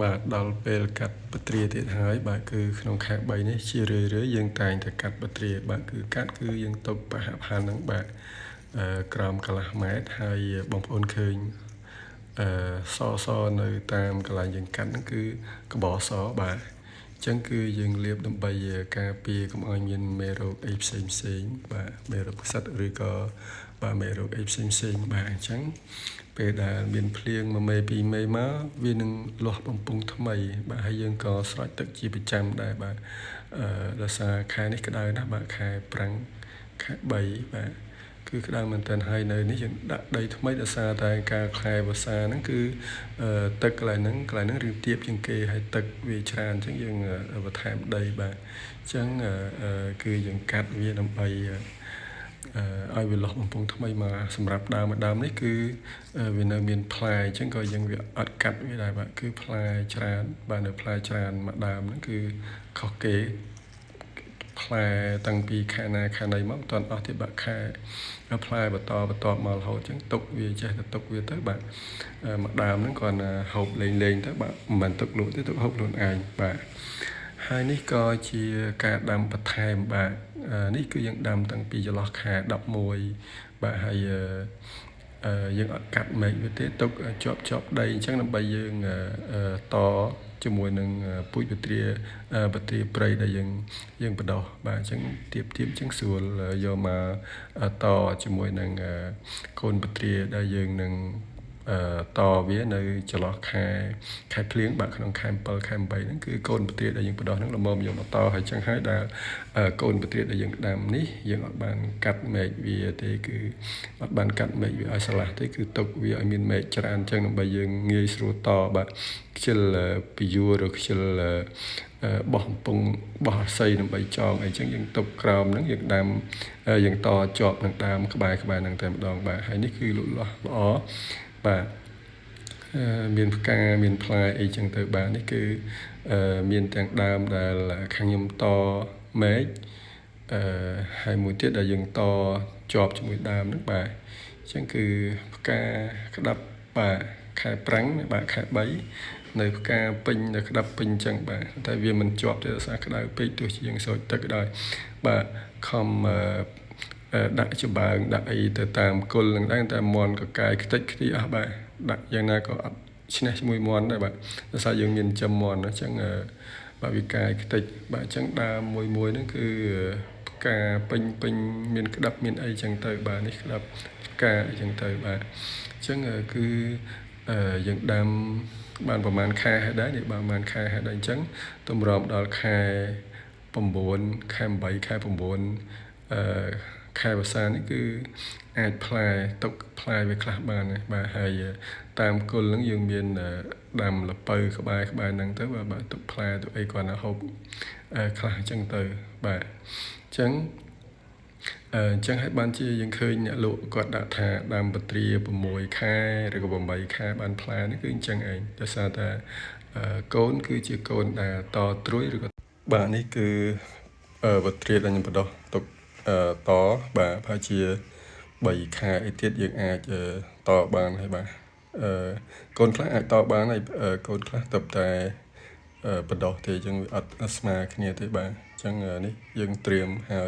បាទដល់ពេលកាត់ពទ្រាទៀតហើយបាទគឺក្នុងខែ3នេះជារឿយៗយើងតែងតែកាត់ពទ្រាបាទគឺកាត់គឺយើងទុកប្រហាក់ប្រហែលហ្នឹងបាទអឺក្រោមកន្លះម៉ែត្រហើយបងប្អូនឃើញអឺសសនៅតាមកន្លែងយើងកាត់ហ្នឹងគឺកបសបាទអញ្ចឹងគឺយើងលាបដើម្បីការពារកុំឲ្យមានមេរោគអីផ្សេងផ្សេងបាទមេរោគផ្សិតឬក៏បាទមេរោគអីផ្សេងផ្សេងបាទអញ្ចឹងពេលដែលមានភ្លៀងមួយមេពីរមេមកវានឹងលាស់បំពង់ថ្មី បាទហើយយើងក៏ស្រោចទឹកជាប្រចាំដែរបាទអឺដោយសារខែនេះក្តៅណាស់បាទខែប្រាំងខែ3បាទគឺក្តៅមែនតើហើយនៅនេះយើងដាក់ដីថ្មីដោយសារតែការខែវស្សាហ្នឹងគឺទឹកកន្លែងហ្នឹងកន្លែងហ្នឹងរឿងទៀបជាងគេហើយទឹកវាច្រើនអញ្ចឹងយើងបន្ថែមដីបាទអញ្ចឹងគឺយើងកាត់វាដើម្បីឲ្យវាលាស់បំពង់ថ្មីមកសម្រាប់ដើមដើមនេះគឺវានៅមានផ្លែអញ្ចឹងក៏យើងវាអត់កាត់វាដែរបាទគឺផ្លែច្រើនបាទនៅផ្លែច្រើនមួយដើមហ្នឹងគឺខុសគេផ្លែតាំងពីខែណាខែណីមកមិនទាន់អស់ទេបាទខែផ្លែបន្តបន្តមករហូតអញ្ចឹងទុកវាចេះតែទុកវាទៅបាទមួយដើមហ្នឹងគ្រាន់តែហូបលេងលេងទៅបាទមិនមែនទុកលក់ទេទុកហូបខ្លួនឯងបាទហើយនេះក៏ជាការដាំបន្ថែមបាទនេះគឺយើងដាំតាំងពីចន្លោះខែ11បាទហើយយើងអត់កាត់មែកវាទេទុកជាប់ជាប់ដីអញ្ចឹងដើម្បីយើងតជាមួយនឹងពូជបត្រាបត្រាព្រៃដែលយើងយើងបដោះបាទអញ្ចឹងទៀបទៀបអញ្ចឹងស្រួលយកមកតជាមួយនឹងកូនបត្រាដែលយើងនឹងតវានៅចន្លោះខែខែភ្លៀងបាទក្នុងខែ7ខែ8ហ្នឹងគឺកូនពទ្រាដែលយើងបដោះហ្នឹងល្មមយកមកតហើយចឹងហើយដែលកូនពទ្រាដែលយើងដាំនេះយើងអត់បានកាត់មែកវាទេគឺអត់បានកាត់មែកវាឲ្យស្រឡះទេគឺទុកវាឲ្យមានមែកច្រើនចឹងដើម្បីយើងងាយស្រួលតបាទខ្ជិលពីយួរឬខ្ជិលបោះកំពង់បោះអស័យដើម្បីចងអីចឹងយើងទុកក្រោមហ្នឹងយើងដាំយើងតជាប់នឹងដើមក្បែរក្បែរហ្នឹងតែម្ដងបាទហើយនេះគឺលូតលាស់ល្អបាទមានផ្កាមានផ្លែអីចឹងទៅបាទនេះគឺមានទាំងដើមដែលខាងខ្ញុំតមែកអឺហើយមួយទៀតដែលយើងតជាប់ជាមួយដើមហ្នឹងបាទអញ្ចឹងគឺផ្កាក្តាប់បាទខែប្រាំងបាទខែ3នៅផ្កាពេញនៅក្តាប់ពេញអញ្ចឹងបាទតែវាមិនជាប់ទេដោយសារក្តៅពេកទោះជាយើងស្រោចទឹកក៏ដោយបាទខំដាក់ចំបើងដាក់អីទៅតាមគល់នឹងដែរតែមន់ក៏កាយខ្ទេចខ្ទីអស់បាទដាក់យ៉ាងណាក៏អត់ឈ្នះជាមួយមន់ដែរបាទដោយសារយើងមានចំមន់អញ្ចឹងបាទវាកាយខ្ទេចបាទអញ្ចឹងដើមមួយមួយហ្នឹងគឺផ្កាពេញពេញមានក្តាប់មានអីចឹងទៅបាទនេះក្តាប់ផ្កាអីចឹងទៅបាទអញ្ចឹងគឺយើងដាំបានប្រហែលខែហើយដែរនេះបានប្រហែលខែហើយដែរអញ្ចឹងទម្រាំដល់ខែ9ខែ8ខែ9អឺខែវស្សានេះគឺអាចផ្លែទុកផ្លែវាខ្លះបានបាទហើយតាមគល់ហ្នឹងយើងមានដាំលពៅក្បែរក្បែរហ្នឹងទៅបាទទុកផ្លែទុកអីគាត់ណាហូបខ្លះអញ្ចឹងទៅបាទអញ្ចឹងអញ្ចឹងហើយបានជាយើងឃើញអ្នកលក់គាត់ដាក់ថាដើមបត្រា6ខែឬក៏8ខែបានផ្លែនេះគឺអញ្ចឹងឯងដោយសារតែកូនគឺជាកូនដែលតត្រួយឬក៏បាទនេះគឺបត្រាដែលខ្ញុំបដោះទុកតបាទប្រហែលជា3ខែអីទៀតយើងអាចតបានហើយបាទអឺកូនខ្លះអាចតបានហើយកូនខ្លះទៅតែបដោះទេអញ្ចឹងវាអត់ស្មើគ្នាទេបាទអញ្ចឹងនេះយើងត្រៀមហើយ។